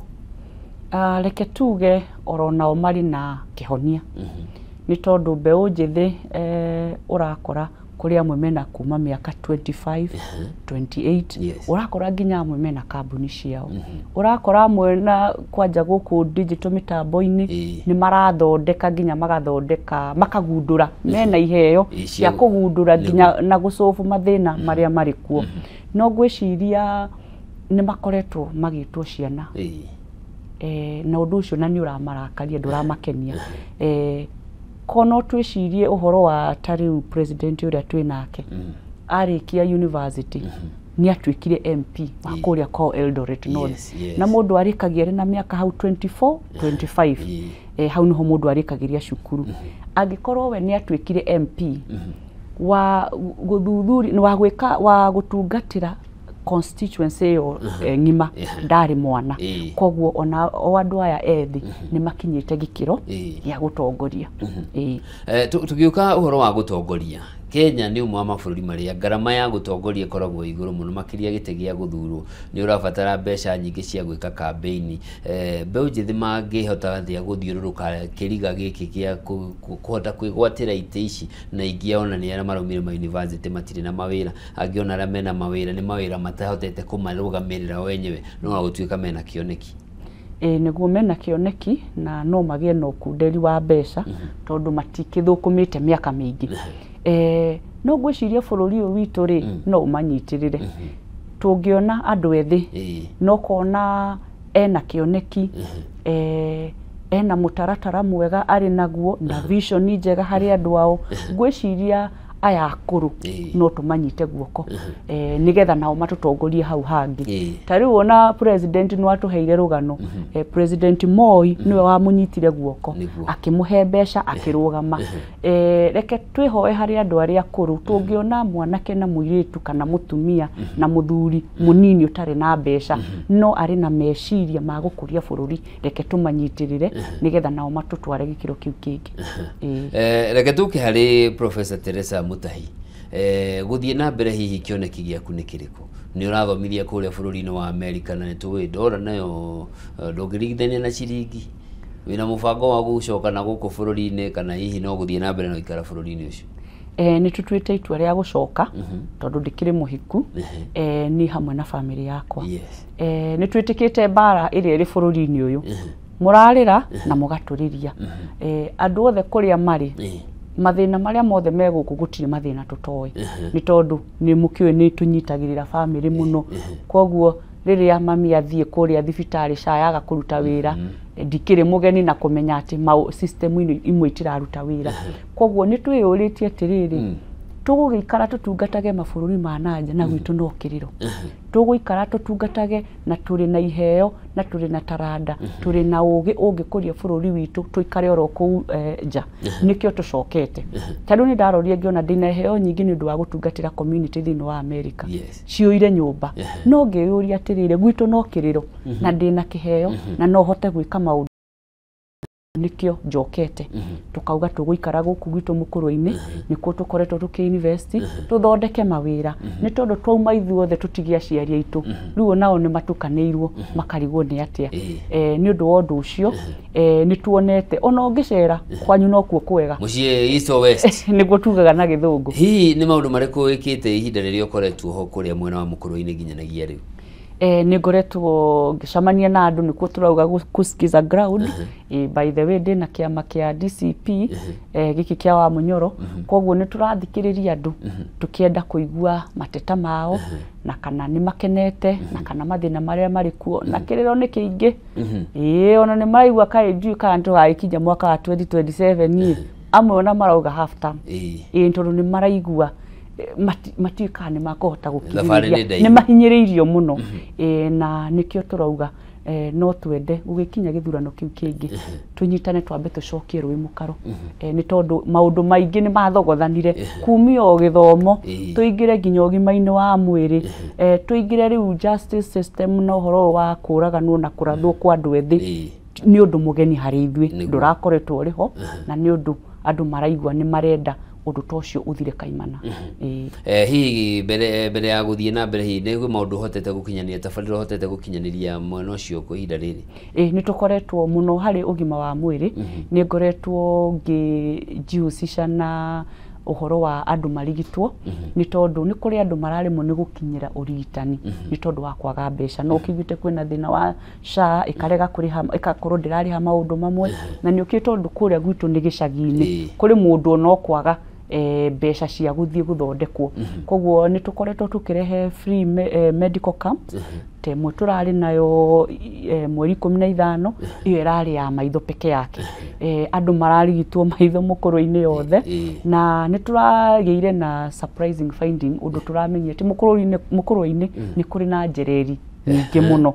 Reke tuge oro nao marĩ na kĩhonia. Nĩ tondũ mbeũ njĩthĩ ũrakora kũrĩ amwe mena kuma mĩaka 25, 28, ũrakora nginya amwe mena kambuni ciao, ũrakora amwe na kwanja gũkũ digital mĩtambo-inĩ nĩ marathondeka nginya magathondeka makagundũra mena iheo cia kũgundũra nginya na gũcobu mathĩna marĩa marĩ kuo. No ngwĩciria nĩ makoretwo magĩtwo ciana na ũndũ ũcio na nĩ ũramarakaria ndũramakenia. Kono twĩcirie ũhoro wa ta rĩu president ũrĩa twĩ nake arĩkia university nĩ atuĩkire MP wa kũrĩa kwao Eldoret North, na mũndũ arĩkagia arĩ na mĩaka hau 24 25, hau nĩho mũndũ arĩkagĩria cukuru. Angĩkorwo we nĩ atuĩkire MP wa gũthuthuri wa gwĩka wa gũtungatĩra constituency ĩyo ng'ima, ndarĩ mwana, koguo ona o andũ aya ethĩ nĩ makinyĩte gĩkĩro gĩa gũtongoria. Tũgĩũka ũhoro wa gũtongoria, Kenya nĩ ũmwe wa mabũrũri marĩa ngarama ya gũtongoria ĩkoragwo igũrũ mũno, makĩria gĩtĩ gĩa gũthurwo nĩ ũrabatara mbeca nyingĩ cia gwĩka campaign. Mbeũ njĩthĩ mangĩhota atĩa gũthiũrũrũka kĩriga gĩkĩ gĩa kũhota kwĩgwatĩra itĩ ici, na ingĩ ona nĩ arĩa maraumire ma university matirĩ na mawĩra, angĩ ona arĩa mena mawĩra nĩ mawĩra matahotete kũmarũgamĩrĩra wenyewe, no gũtuĩka mena kĩoneki? Nĩguo mena kĩoneki na no magĩe na ũkunderi wa mbeca tondũ matikĩthũkũmĩte mĩaka mĩingĩ. No ngwĩciria bũrũri ũyũ witũ rĩ no ũmanyitĩrĩre. Tũngĩona andũ ethĩ no kona ena kĩoneki, ena mũtaratara mwega arĩ naguo na vision njega harĩ andũ ao, ngwĩciria aya akũrũ no tũmanyite guoko nĩgetha nao matũtongorie hau hangĩ. Ta rĩu ona president nĩ watũheire rũgano, President Moi nĩwe wamũnyitire guoko akĩmũhe mbeca akĩrũgama. Reke twĩhoe harĩ andũ arĩa akũrũ, tũngĩona mwanake na mũirĩtu kana mũtumia na mũthuri mũnini ũtarĩ na mbeca no arĩ na meciria ma gũkũria bũrũri, reke tũmanyitĩrĩre nĩgetha nao matũtware gĩkĩro kĩu kĩngĩ. Reke tũke harĩ Professor Teresa Mutahi. Gũthiĩ na mbere hihi kĩoneki gĩaku nĩ kĩrĩkũ? Nĩ ũrathomithia kũrĩa bũrũri-inĩ wa Amerika na nĩtũĩ ndora nayo ndũngĩringithania na ciringi. Wĩna mũbango wa gũcoka na gũkũ bũrũri-inĩ kana hihi no gũthiĩ na mbere na gũikara bũrũri-inĩ ũcio? Nĩ tũtuĩte itua rĩa gũcoka tondũ ndĩkĩrĩ mũhiku, niĩ hamwe na bamĩrĩ yakwa. Nĩ twĩtĩkĩte mbara ĩrĩa ĩrĩ bũrũri-inĩ ũyũ, mũrarĩra na mũgatũrĩria. Andũ othe kũrĩa marĩ, mathĩna marĩa mothe me gũkũ gũtirĩ mathĩna tũtoĩ, nĩ tondũ nĩ mũkĩũĩ nĩ tũnyitagĩrĩra bamĩrĩ mũno. Koguo rĩrĩa mami athiĩ kũrĩa thibitarĩ SHA yaga kũruta wĩra, ndikĩrĩ mũgeni na kũmenya atĩ system imwe itiraruta wĩra. Koguo nĩ twĩyũrĩtie atĩrĩrĩ, tũgũgĩikara tũtungatage mabũrũri ma nanja na gwitũ no kĩrĩro. Tũgũikara tũtungatage na tũrĩ na iheo na tũrĩ na taranda, tũrĩ na ũgĩ ũngĩkũria bũrũri witũ, tũikare oro kũu nja. Nĩkĩo tũcokete. Tondũ nĩ ndarorire ngĩona ndĩna iheo nyingĩ nĩ ũndũ wa gũtungatĩra community thĩinĩ wa America. Ciũire nyũmba. No ngĩyũria atĩrĩrĩ, gwitũ no kĩrĩro na ndĩna kĩheo na no hote gwĩka maũndũ. Nĩkĩo njokete. Tukauga tũgũikara gũkũ gwitũ mũkũrũ-inĩ, nĩkuo tũkoretwo tũkĩ-invest, tũthondeke mawĩra. Nĩ tondũ twauma ithuothe tũtige aciari aitũ, rĩu onao nĩ matukanĩirwo makarigwo nĩ atĩa. Nĩ ũndũ wa ũndũ ũcio, nĩ tuonete ona ũngĩcera kwanyu nokuo kwega. Mũciĩ east or west? Nĩguo tugaga na gĩthũngũ. Hihi nĩ maũndũ marĩkũ wĩkĩte ihinda rĩrĩa ũkoretwo ho kũrĩa mwena wa mũkũrũ-inĩ nginyanagia rĩu? Nĩ ngoretwo ngĩcemania na andũ, nĩkuo tũrauga kusikiza ground. By the way, ndĩna kĩama kĩa DCP, gĩkĩ kĩa wa Mũnyoro. Koguo nĩ tũrathikĩrĩria andũ tũkĩenda kũigua mateta mao na kana nĩ makenete na kana mathĩna marĩa marĩ kuo, na kĩrĩro nĩ kĩingĩ. Ona nĩ maraigua kaĩ ndiũĩ kana tũgagĩkinya mwaka wa 2027, amwe ona marauga half term. Tondũ nĩ maraigua matiũĩ kana nĩ makũhota gũkinyĩrĩria, nĩ mahinyĩrĩirio mũno. Na nĩkĩo tũrauga no twende gũgĩkinya gĩthurano kĩu kĩngĩ tũnyitane twambe tũcokie rũĩ mũkaro. Nĩ tondũ maũndũ maingĩ nĩ mathogothanire kumia o gĩthomo tũingĩre nginya ũgima-inĩ wa mwĩrĩ, tũingĩre rĩu justice system na ũhoro wa kũraganwo na kũrathwo kwa andũ ethĩ nĩ ũndũ mũgeni harĩ ithuĩ, ndũrakoretwo ũrĩ ho, na nĩ ũndũ andũ maraigua nĩ marenda ũndũ ta ũcio ũthire kaimana. Hihi mbere ya gũthiĩ na mbere, hihi nĩ maũndũ ũhotete gũkinyanĩria, tabarĩra ũhotete gũkinyanĩria mwena ũcio kwa ihinda rĩrĩ? Nĩ tũkoretwo mũno harĩ ũgima wa mwĩrĩ, nĩ ngoretwo ngĩjihusisha na ũhoro wa andũ marigitwo, nĩ tondũ nĩ kũrĩ andũ mararemwo nĩ gũkinyĩra ũrigitani nĩ tondũ wa kwaga mbeca. No ũkĩiguĩte kwĩna thĩna wa SHA ĩkarega kũrĩha, ĩgakorwo ndĩrarĩha maũndũ mamwe, na nĩ ũkĩũĩ tondũ kũrĩa gwitũ nĩ gĩcagi-inĩ kũrĩ mũndũ ona ũkwaga mbeca cia gũthiĩ gũthondekwo. Koguo nĩ tũkoretwo tũkĩrehe free medical camps, ta ĩmwe tũrarĩ nayo mweri 15, ĩyo ĩrarĩ ya maitho peke yake. Andũ mararigitwo maitho mũkũrũ-inĩ yothe, na nĩ tũragĩire na surprising finding, ũndũ tũramenyire atĩ mũkũrũ-inĩ nĩ kũrĩ na njereri nyingĩ mũno,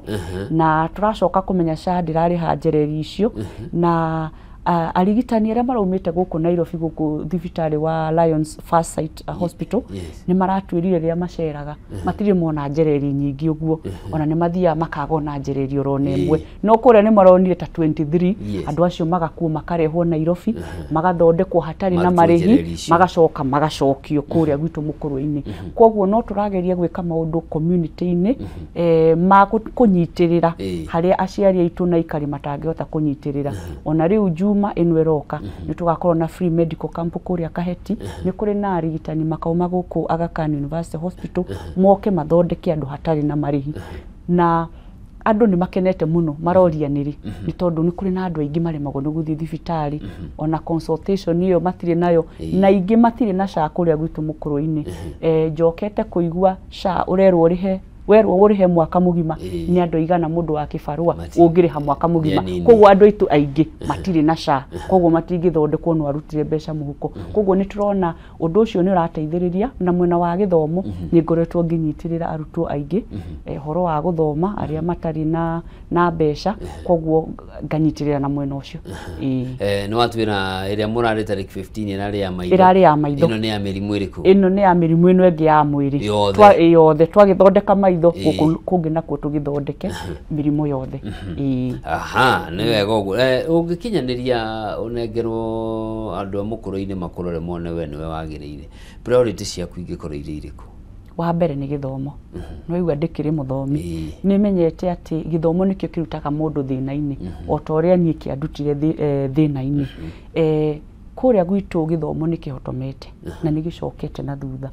na tũracoka kũmenya SHA ndĩrarĩha njereri icio, na arigitani arĩa maraumĩte gũkũ Nairobi, gũkũ thibitarĩ wa Lions First Sight Hospital, nĩ maratwĩrire rĩrĩa maceraga matirĩ mona njereri nyingĩ ũguo, ona nĩ mathiaga makaga ona njereri orona ĩmwe, no kũrĩa nĩ maronire ta 23, andũ acio magakuo makarehwo Nairobi, magathondekwo hatarĩ na marĩhi, magacoka magacokio kũrĩa gwitũ mũkũrũ-inĩ. Koguo no tũrageria gwĩka maũndũ community-inĩ ma kũnyitĩrĩra harĩa aciari aitũ na aikari matangĩhota kũnyitĩrĩra. Ona rĩu Juma ĩno ĩroka nĩ tũgakorwo na free medical camp kũrĩa Kaheti, nĩ kũrĩ na arigitani makauma gũkũ Aga Khan University Hospital moke mathondeke andũ hatarĩ na marĩhi. Na Andũ nĩ makenete mũno maroria nĩrĩ, nĩ tondũ nĩ kũrĩ na andũ aingĩ maremagwo nĩ gũthiĩ thibitarĩ, ona consultation ĩyo matirĩ nayo, na ingĩ matirĩ na SHA kũrĩa gwitũ mũkũrũ-inĩ. Njokete kũigua SHA ũrerwo ũrĩhe, werwo ũrĩhe mwaka mũgima. Nĩ andũ aigana mũndũ wa kĩbarũa ũngĩrĩha mwaka mũgima? Koguo andũ aitũ aingĩ matirĩ na SHA, koguo matingĩthondekwo no arutire mbeca mũhuko. Koguo nĩ tũrona ũndũ ũcio nĩ ũrateithĩrĩria. Na mwena wa gĩthomo nĩ ngoretwo ngĩnyitĩrĩra arutwo aingĩ ũhoro wa gũthoma arĩa matarĩ na mbeca, koguo nganyitĩrĩra na mwena ũcio. Nĩ watwĩra ĩrĩa mũrarĩ tarĩki 15 ĩrarĩ ya maitho. Ĩrarĩ ya maitho. Ĩno nĩ ya mĩrimũ ĩrĩkũ? Ĩno nĩ ya mĩrimũ ĩno ĩngĩ ya mwĩrĩ yothe. Twagĩthondeka maitho, gũkũ kũngĩ nakuo tũgĩthondeke mĩrimũ yothe. Aha, nĩ wega ũguo. Ũngĩkinyanĩria ũnengerwo andũ a mũkũrũ-inĩ makũrore mone we nĩwe wagĩrĩire, priority ciaku ingĩkorwo irĩ irĩkũ? Wa mbere nĩ gĩthomo. Nĩ waigua ndĩkĩrĩ mũthomi, nĩ menyete atĩ gĩthomo nĩkĩo kĩrutaga mũndũ thĩna-inĩ, o ta ũrĩa niĩ kĩandutire thĩna-inĩ. Kũrĩa gwitũ gĩthomo nĩ kĩhotomete na nĩ gĩcokete na thutha.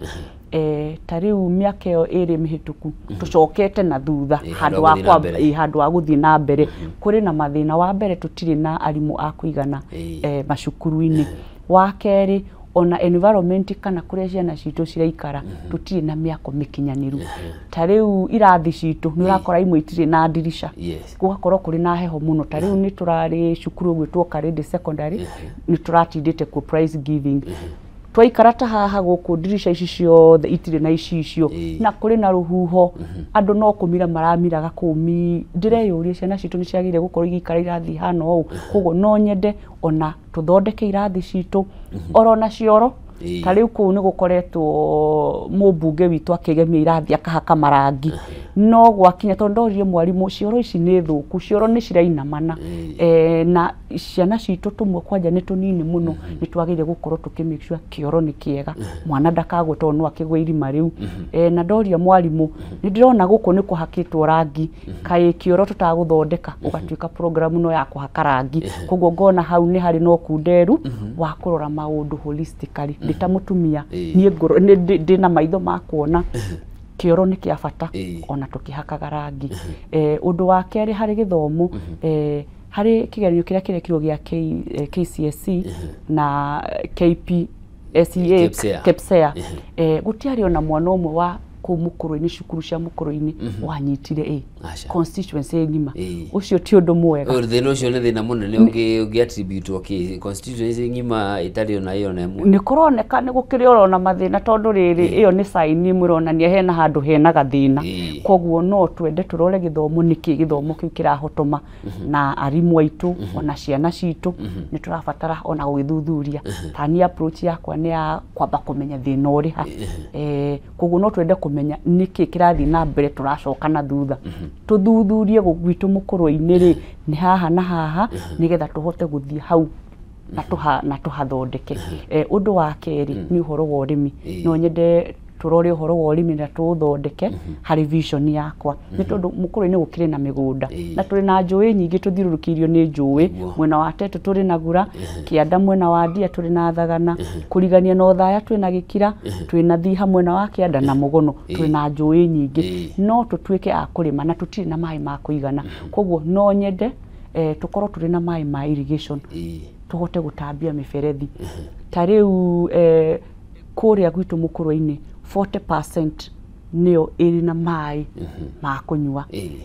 Ta rĩu mĩaka ĩyo 2 mĩhĩtũku tũcokete na thutha handũ wa gũthiĩ na mbere. Kũrĩ na mathĩna. Wa mbere, tũtirĩ na arimũ a kũigana macukuru-inĩ. Wa kerĩ, ona environment kana kũrĩa ciana citũ ciraikara tũtirĩ na mĩako mĩkinyanĩru. Ta rĩu irathi citũ nĩ ũrakora imwe itirĩ na ndirica, gũgakorwo kũrĩ na heho mũno. Ta rĩu nĩ tũrarĩ cukuru ũgwĩtwo Karĩndĩ Secondary, nĩ tũratindĩte kuo prize giving. Twaikara ta haha gũkũ ndirica ici ciothe itirĩ na icicio na kũrĩ na rũhuho, andũ no kũmira maramiraga kũu. Ndĩreyũria ciana citũ nĩ ciagĩrĩire gũkorwo igĩikara irathi ihana ũũ? Koguo no nyende ona tũthondeke irathi citũ oro na cioro. Ta rĩu kũu nĩ gũkoretwo mũmbunge witũ akĩgemia irathi akahaka marangi, no gwakinya tondũ ndoririe mwarimũ cioro ici nĩ thũku, cioro nĩ cirainamana, na ciana citũ tũmwe kwanja nĩ tũnini mũno, nĩ twagĩrĩire gũkorwo tũkĩ make sure kĩoro nĩ kĩega, mwana ndakagwe tondũ no akĩgwe irima rĩu. Na ndoria mwarimũ, nĩ ndĩrona gũkũ nĩ kũhakĩtwo rangi, kaĩ kĩoro tũtagũthondeka ũgatuĩka program no ya kũhaka rangi? Koguo ngona hau nĩ harĩ na ũkunderu wa kũrora maũndũ holistically. Ndĩ ta mũtumia niĩ ndĩ na maitho ma kuona kĩoro nĩ kĩa bata ona tũkĩhakaga rangi. Ũndũ wa kerĩ harĩ gĩthomo, harĩ kĩgeranio kĩrĩa kĩrekirwo gĩa KCSE na KPSEA, KPSEA, gũtiarĩ ona mwana ũmwe wa kũu mũkũrũ-inĩ, cukuru cia mũkũrũ-inĩ wanyitire A constituency ng'ima. Ũcio ti ũndũ mwega. Thĩna ũcio nĩ thĩna mũnene ũngĩ attribute kĩ constituency ng'ima ĩtarĩ ona ĩyo na ĩmwe? Nĩ kũroneka nĩ gũkĩrĩ oro na mathĩna, tondũ rĩrĩ ĩyo nĩ sign ĩmwe ĩronania hena handũ hena gathĩna. Koguo no twende tũrore gĩthomo, nĩkĩ gĩthomo kĩu kĩrahotoma na arimũ aitũ ona ciana citũ. Nĩ tũrabatara ona gũgĩthuthuria. Ta niĩ approach yakwa nĩ ya kwamba kũmenya thĩna ũrĩ ha. Koguo no twende kũmenya nĩkĩ kĩrathiĩ na mbere tũracoka na thutha, tũthuthurie gwitũ mũkũrũ-inĩ rĩ nĩ haha na haha, nĩgetha tũhote gũthiĩ hau na tũhathondeke. Ũndũ wa kerĩ nĩ ũhoro wa ũrĩmi. No nyende tũrore ũhoro wa ũrĩmi na tũũthondeke harĩ vision yakwa, nĩ tondũ mũkũrũ-inĩ gũkĩrĩ na mĩgũnda na tũrĩ na njũĩ nyingĩ, tũthiũrũrũkĩirio nĩ njũĩ. Mwena wa Teto tũrĩ na Gura, kĩanda mwena wa Ndia tũrĩ na Thagana, kũrigania na Othaya twĩ na Gĩkira, twĩ na Thiha mwena wa kĩanda na Mũgono, twĩ na njũĩ nyingĩ, no tũtuĩke a kũrĩma na tũtirĩ na maĩ ma kũigana. Koguo no nyende tũkorwo tũrĩ na maĩ ma irrigation, tũhote gũtambia mĩberethi. Ta rĩu kũrĩa gwitũ mũkũrũ-inĩ 40% nĩyo ĩrĩ na maĩ ma kũnyua,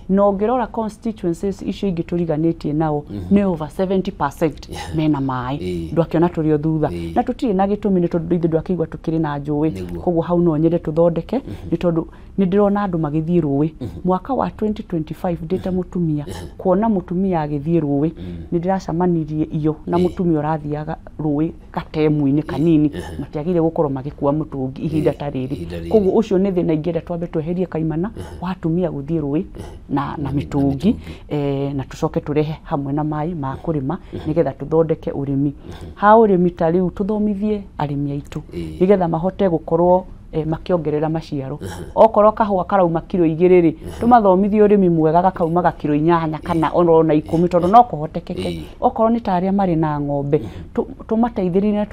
na ũngĩrora constituencies icio ingĩ tũriganĩtie nao nĩ over 70% mena maĩ. Ndwakĩona tũrĩ o thutha na tũtirĩ na gĩtũmi, nĩ tondũ ithuĩ ndwakĩigua tũkĩrĩ na njũĩ. Koguo hau no nyende tũthondeke, nĩ tondũ nĩ ndĩrona andũ magĩthiĩ rũĩ. Mwaka wa 2025 ndĩ ta mũtumia kuona mũtumia agĩthiĩ rũĩ, nĩ ndĩracemanirie iyo na mũtumia ũrathiaga rũĩ gatemu-inĩ kanini, matiagĩrĩire gũkorwo magĩkua mũtũngi ihinda ta rĩrĩ. Koguo ũcio nĩ thĩna ingĩenda twambe tweherie kaimana wa atumia gũthiĩ rũĩ na mĩtũngi, na tũcoke tũrehe hamwe na maĩ ma kũrĩma nĩgetha tũthondeke ũrĩmi. Ha ũrĩmi, ta rĩu tũthomithie arĩmi aitũ nĩgetha mahote gũkorwo Makĩongerera maciaro. Okorwo kahũa karauma kiro 2 rĩ, tũmathomithie ũrĩmi mwega gakaumaga kiro 8 kana ona 10 tondũ no kũhotekeke. Okorwo nĩ ta arĩa marĩ na ng'ombe, tũmateithĩrĩrie na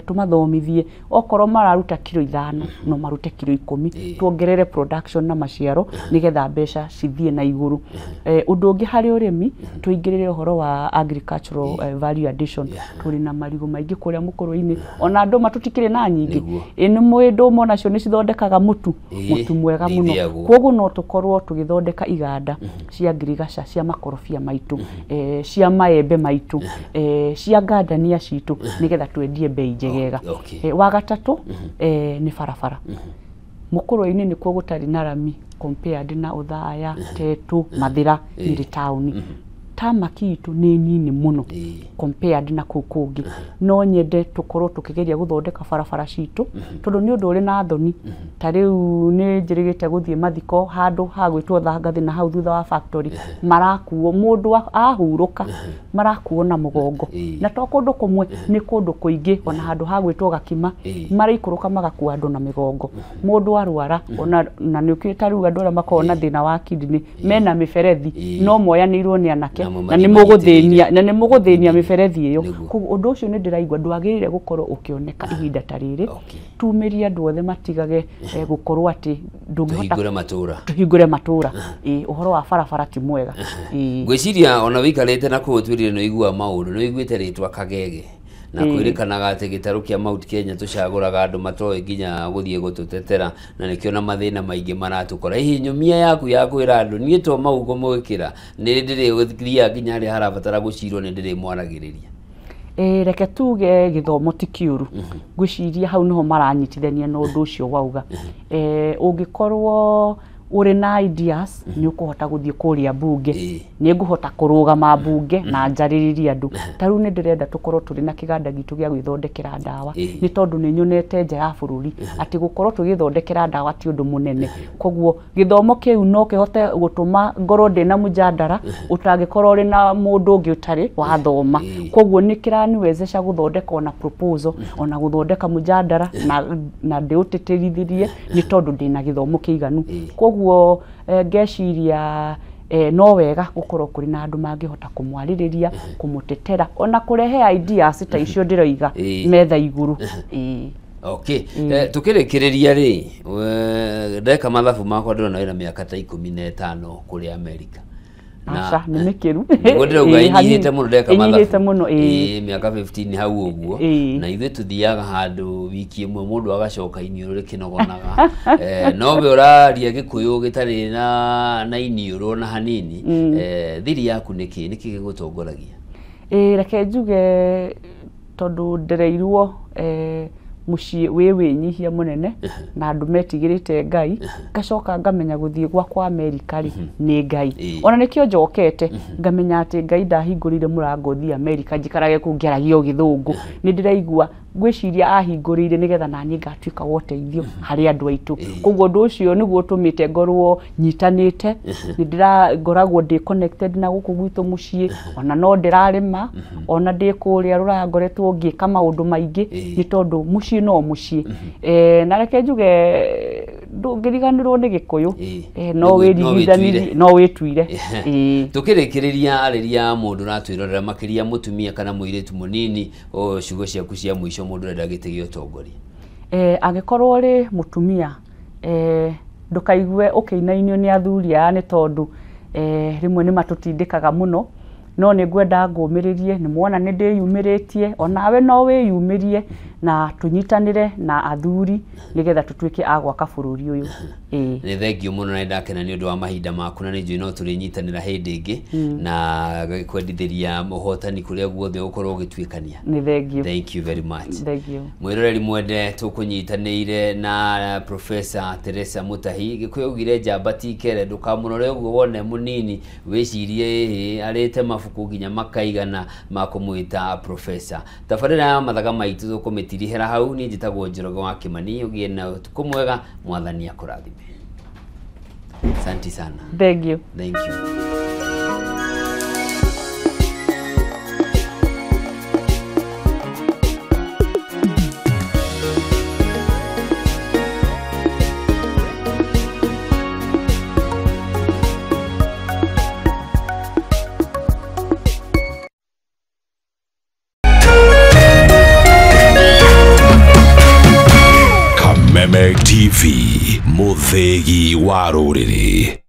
tũmathomithie. Okorwo mararuta kiro 5 no marute kiro 10, tuongerere production na maciaro nĩgetha mbeca cithiĩ na igũrũ. Ũndũ ũngĩ harĩ ũrĩmi, tũingĩrĩre ũhoro wa agricultural value addition. Tũrĩ na marigũ maingĩ kũrĩa mũkũrũ-inĩ, ona ndũma tũtikĩrĩ na nyingĩ. Ĩ nĩ mũĩ ndũma onacio nĩ cithondekaga mũtu, mũtu mwega mũno. Koguo no tũkorwo tũgĩthondeka iganda cia ngirigaca, cia makorobia maitũ, cia maembe maitũ, cia ngandania citũ, nĩgetha twendie bei njegega. Wa gatatũ nĩ barabara. Mũkũrũ-inĩ nĩkuo gũtarĩ na rami compared na Othaya, Tetu, Mathira, Nyeri taũni. Tamaki itũ nĩ nini mũno compared na kũu kũngĩ. No nyende tũkorwo tũkĩgeria gũthondeka barabara citũ, tondũ nĩ ũndũ ũrĩ na thoni. Ta rĩu nĩ njĩrĩgĩte gũthiĩ mathiko handũ ha gwĩtwo Thangathĩ na hau thutha wa factory, marakuo mũndũ ahurũka, marakuo na mũgongo. Na to kũndũ kũmwe, nĩ kũndũ kũingĩ, ona handũ ha gwĩtwo Gakima, maraikũrũka magakua andũ na mĩgongo. Mũndũ arwara, ona na nĩ ũkĩũĩ ta rĩu andũ arĩa makoragwo na thĩna wa kidney, mena mĩberethi, no moyanĩirwo nĩ anake, na nĩ mũgũthĩnia, na nĩ mũgũthĩnia mĩberethi ĩyo. Koguo ũndũ ũcio nĩ ndĩraigua ndwagĩrĩire gũkorwo ũkĩoneka ihinda ta rĩrĩ. Tumĩrie andũ othe matigage gũkorwo atĩ ndũngĩhota tũhingũre matũra. Ũhoro wa barabara ti mwega. Ngwĩciria ona wĩikarĩte na kũu twĩrire nĩ ũiguaga maũndũ, nĩ ũiguĩte rĩtwa Kagege. Na kwĩrĩkanaga atĩ gĩtarũ kĩa Mount Kenya tũcagũraga andũ matoĩ nginya gũthiĩ gũtũtetera, na nĩkĩo na mathĩna maingĩ maratũkora. Hihi nyũmia yaku ya kwĩra andũ niĩ to mau ngũmwĩkĩra, nĩ ndĩrĩthiaga nginya harĩa harabatara gũcirwo, nĩ ndĩrĩmwaragĩrĩria. Reke tuge gĩthomo ti kĩũru. Ngwĩciria hau nĩho maranyitithania na ũndũ ũcio wauga. Ũngĩkorwo ũrĩ na ideas, nĩ ũkũhota gũthiĩ kũrĩa mbunge, nĩ ngũhota kũrũgama mbunge na njarĩrĩrie andũ. Ta rĩu nĩ ndĩrenda tũkorwo tũrĩ na kĩganda gitũ gĩa gwĩthondekera ndawa, nĩ tondũ nĩ nyonete nja ya bũrũri atĩ gũkorwo tũgĩthondekera ndawa ti ũndũ mũnene. Koguo gĩthomo kĩu no kĩhote gũtũma ngorwo ndĩna mũjandara ũtangĩkorwo ũrĩ na mũndũ ũngĩ ũtarĩ wathoma. Koguo nĩ kĩraniwezesha gũthondeka ona proposal, ona gũthondeka mũjandara na ndĩũtĩtĩrithirie, nĩ tondũ ndĩna gĩthomo kĩiganu. Koguo ngeciria no wega gũkorwo kũrĩ na andũ mangĩhota kũmwarĩrĩria, kũmũtetera, ona kũrehe ideas ta icio ndĩroiga metha igũrũ. Okay. Tukĩrĩkĩrĩria rĩ, ndeka mathabu makwa ndĩrona wĩna mĩaka ta 15 kũrĩa Amerika. Aca, nĩ mĩkĩru. Nĩguo ndĩrauga ĩnyihĩte mũno ndeka mathabu. Mĩaka 15 hau ũguo. Na ithuĩ tũthiaga handũ wiki ĩmwe mũndũ agacoka iniũrũ rĩkĩnogonaga. No we ũraria Gĩkũyũ gĩtarĩ na iniũrũ na hanini. Thiri yaku nĩkĩ? Nĩkĩ gĩgũtongoragia? Reke njuge tondũ ndereirwo mũciĩ wĩ wĩnyihia mũnene na andũ metigĩrĩte Ngai, ngacoka ngamenya gũthiĩ gwakwa Amerika rĩ nĩ Ngai. Ona nĩkĩo njokete ngamenya atĩ Ngai ndahingũrĩire mũrango thiĩ Amerika njikarage kũu ngĩaragia o gĩthũngũ. Nĩ ndĩraigua ngwĩciria ahingũrĩire nĩgetha naniĩ ngatuĩka wa ũteithio harĩ andũ aitũ. Koguo ũndũ ũcio nĩguo ũtũmĩte ngorwo nyitanĩte, nĩ ndĩrangoragwo ndĩ connected na gũkũ gwitũ mũciĩ, ona no ndĩrarĩma, ona ndĩ kũrĩa rũraya ngoretwo ngĩka maũndũ maingĩ, nĩ tondũ mũciĩ no mũciĩ. Na reke njuge ndũngĩriganĩrwo nĩ Gĩkũyũ, no wĩrigithanirie, no wĩtuire. Tũkĩrĩkĩrĩria arĩria mũndũ ũratwĩrorera makĩria mũtumia kana mũirĩtu mũnini, ciugo ciaku cia mũico mũndũ ũrenda gĩtĩ gĩa ũtongoria. Angĩkorwo ũrĩ mũtumia, ndũkaigue ũkĩinainio nĩ athuri aya, nĩ tondũ rĩmwe nĩ matũtindĩkaga mũno, no nĩ ngwenda ngũmĩrĩrie, nĩ muona nĩ ndĩyumĩrĩtie, onawe no wĩyumĩrie na tũnyitanĩre na athuri nĩgetha tũtuĩke a gwaka bũrũri ũyũ. Nĩ thengio mũno na ndakena nĩ ũndũ wa mahinda maku, na nĩ njũĩ no tũrĩnyitanĩra hĩndĩ ĩngĩ na kwendithĩria ũhotani kũrĩa guothe ũgũkorwo ũgĩtuĩkania. Nĩ thengio. Thank you very much. Thengio. Mwĩroreri mwende, tũkũnyitanĩire na Professor Teresa Mutahi. Gĩkũyũ augire njamba ti kere, ndũkamũrore ũguo wone mũnini wĩcirie ĩhĩ arĩte mabuku nginya makaigana ma kũmwĩta professor. Tabarĩra ya mathaga maitũ tũkũmĩtirihĩra hau. Niĩ njĩtagwo Njoroge wa Kĩmani, ũgĩe na ũtukũ mwega, Mwathani akũrathime. Asante sana. Thank you. Thank you. Kameme TV, mũthĩgi wa rũrĩrĩ.